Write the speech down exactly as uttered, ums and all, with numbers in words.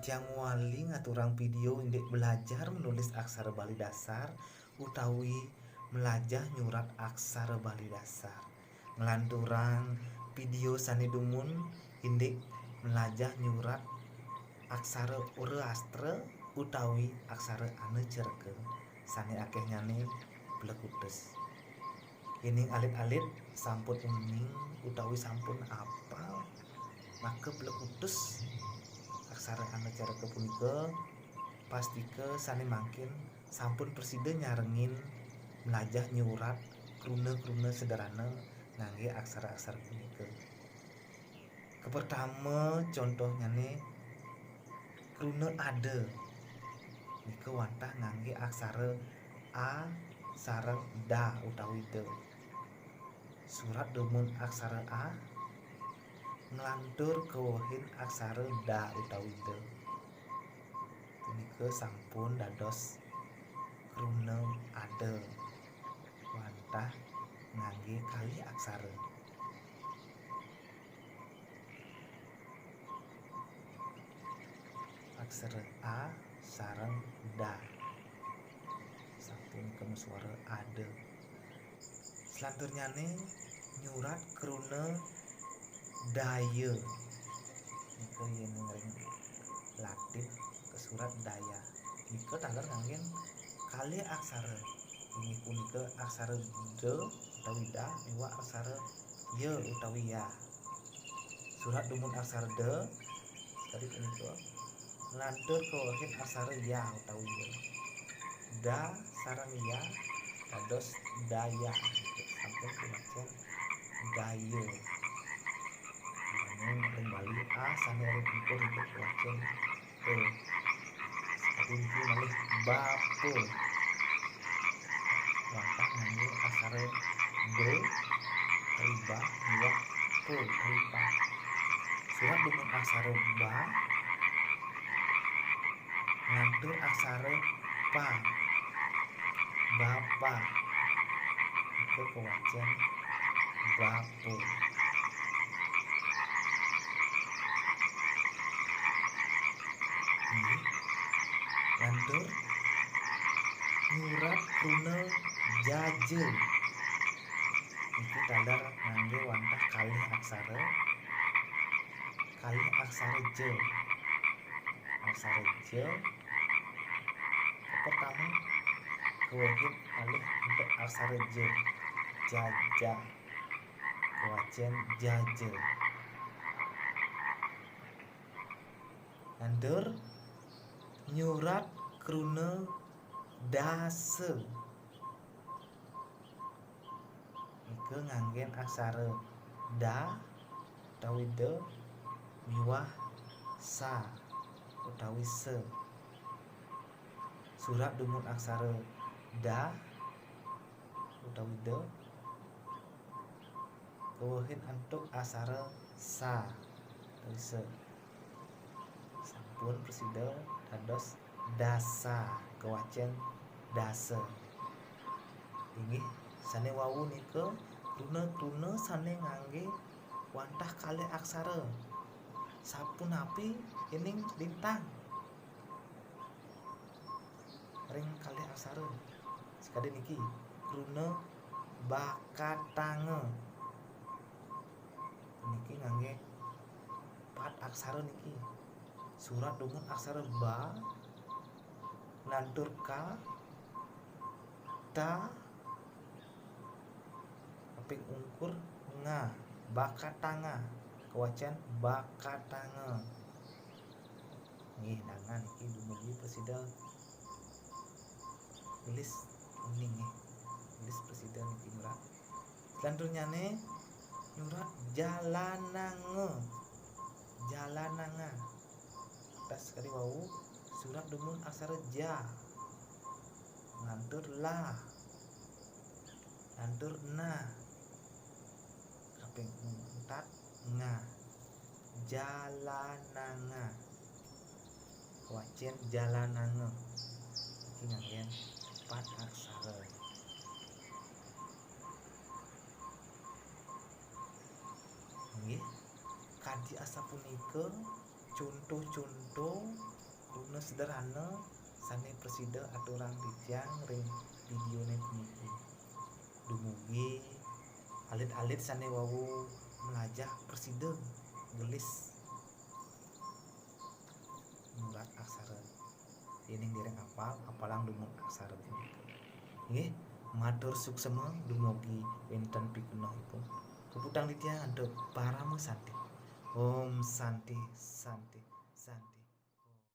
Tiang wali ngaturang video indik belajar menulis aksara Bali dasar utawi melajah nyurat aksara Bali dasar. Nglanturang video sane dumun indik melajah nyurat aksara Wreastra utawi aksara Anacaraka, sane akehnyane plekutus. Yening alit-alit sampun uning utawi sampun apal, maka plekutus aksara Anacaraka punika pastika sane mangkin sampun prasida nyarengin mlajah nyurat kruna-kruna sederhana ngangge aksara-aksara punika. Kapertama, contohnyane kruna ada. Nika wantah ngangge aksara a sareng da utawi da. Surat dumun aksara a, nglantur kawehin aksara da utawi da. Punika sampun dados kruna ada wantah ngangge kalih aksara. Aksara a sareng da. Sampun kema suara ada. Selanturnyane nyurat kruna daya. Nika yen ring Latin kasurat daya. Nika taler nganggen kalih aksara. Inggih punika aksara da utawi da miwah aksara ya utawi ya. Surat dumun aksara da, sakadi punika, nglantur kawehin aksara ya utawi ya. Da sareng ya dados daya. Sampun kawacen daya. Nanging ring Bali a sane ring pungkur niki kawacen P. Sakadi niki malih bapa. Wantah ngangge aksara ba, utawi ba miwah pa, utawi pa. Surat dumun aksara ba, nglantur aksara pa. Bapa. Nika kawacen bapa. Nggih. Lantur nyurat kruna jaja. Niki taler ngangge wantah kalih aksara. Kalih aksara ja. Aksara ja. Pertama, kawehin malih untuk aksara ja. Jaja. Kawacen jaja. Lantur nyurat kruna dasa. Nika nganggen aksara da utawi da miwah sa utawi sa. Surat dumun aksara da utawi da kawehin antuk aksara sa utawi sa. Sampun prasida dados dasa, kawacen dasa. Inggih, sane wau nika kruna-kruna sane ngangge wantah kalih aksara. Sapunapi yening lintang ring kalih aksara? Sakadi niki, kruna bakatanga. Niki ngangge pat aksara niki. Surat dumun aksara ba, nglantur ka, ta, kaping ungkur nga, bakatanga, kawacen bakatanga. Nggih, dangan niki dumugi prasida gelis uning nggih. Gelis prasida niki nyurat. Selanturnyane nyurat jalananga. Jalananga. Atas kadi wau surat dumun aksara ja. Nglantur la. Nglantur na. Kaping empat nga. Jalananga. Kawacen jalananga. Iki nganggen pat aksara. Nggih, kadi asapunika Conto-conto runes sederhana sane prasida aturang titiang ring videone puniki. Dumugi alit-alit sane wau mlajah prasida gelis nyurat aksara. Yening dereng apal, apalang dumun aksara punika. Nggih, matur suksema dumugi wenten pikenohipun. Puputang titiang antuk parama santi. Om Santi, Santi, Santi.